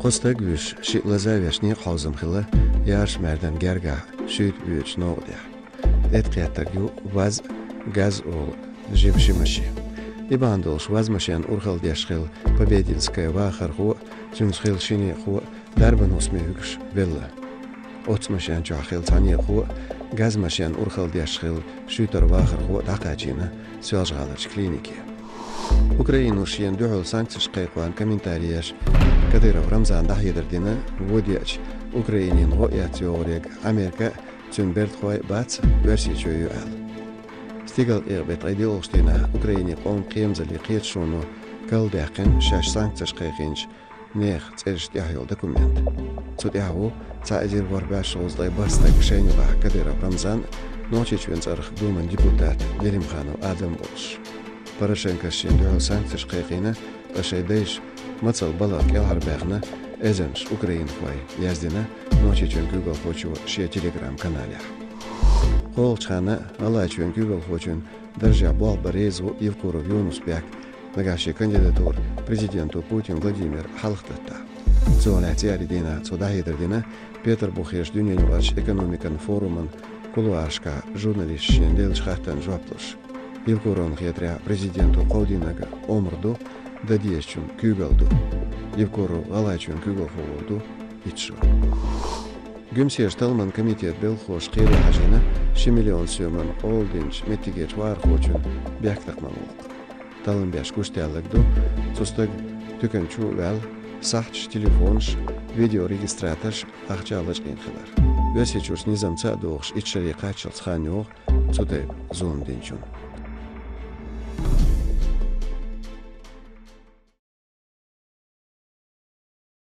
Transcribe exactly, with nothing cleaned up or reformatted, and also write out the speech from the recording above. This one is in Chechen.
Цо стаг вуьйш шиъ лаза а веш некъахьовзам хилла Ярш-Маьрдан гергахь шуьйта боьдучу новкъа тӀехь. ТӀекхеттарг ю ваз, газ олу жима ши машен. И бахьана долуш ваз машен урхалла деш хилла Побединская вахархо а, цуьнца хилла ши некъахо а дарбан хӀусаме хӀуьгуш велла. Оццу машен чохь хилла цхьа некъахо а, газ машен урхалла деш хилла шуьйтара вахархо а дӀакхачийна Соьлжа-ГӀаларчу клинике. Украино шена дуьхьал санкцеш кхайкхорна комментари еш Кадыров Рамзана дӀахьедар дина, вон деача Украинина гӀо эцна йогӀург Америка а, цуьнан бертахой а бац Оьрсийчоь ю аьлла. Стигалкъекъа беттан ткъе диъалгӀачу дийнахь Украинин къоман кхерамзаллин кхеташоно карладаьккхина шаьш санкцеш кхайкхийначу нехан цӀераш тӀехь йолу документ. Цу тӀехь ву цхьа эзар ворхӀ бӀе шовзткъе бархӀ стаг, шайна юкъахь Кадыров Рамзан а, Нохчийчоьнан цӀарах Думан депутат Делимханов Адам а волуш. Порошенкос шена дуьхьал санкцеш кхайкхийна, ткъа шайн дайша мацалла баларх кӀелхьарбаьхна эзарнаш украинхой, яздина Нохчийчоьнан куьйгалхочо шен Telegram-каналехь. КхоалгӀачу ханна ГӀалгӀайчоьнан куьйгалхочун даржехь болх бан реза ву Евкуров Юнус-Бек, нагахь шен кандидатура президенто Путин Владимира хьалхадаттахь. Цунах лаьцна цӀерийн дийнахь цо дӀахьедар дина Петарбухехь дуьненаюкъарчу экономикан форуман кулуарашкахь журналисташа шена деллачу хаттарна жоп луш. Евкуровна хетарехь, президенто кховдийнарг омра ду, дан дезачун куьйгалла ду. Евкуров ГӀалгӀайчоьнан куьйгалхо волу ду итт шо. Гуьмсерчу талламан комитетан белхалоша кхеле хьажийна ши миллион соьман къола динчу меттигерчу вахархочун бехктакхаман гӀуллакх. Таллам беш гучудаьлларг ду цу стага туькан чу а ваьлла, сахьташ, телефонаш, видеорегистраторш ахча лачкъийна хилар. Оьрсийчуьрчу низамца а догӀуш, итт шаре кхаччалц хан йогӀу цу тайпа зулам динчунна.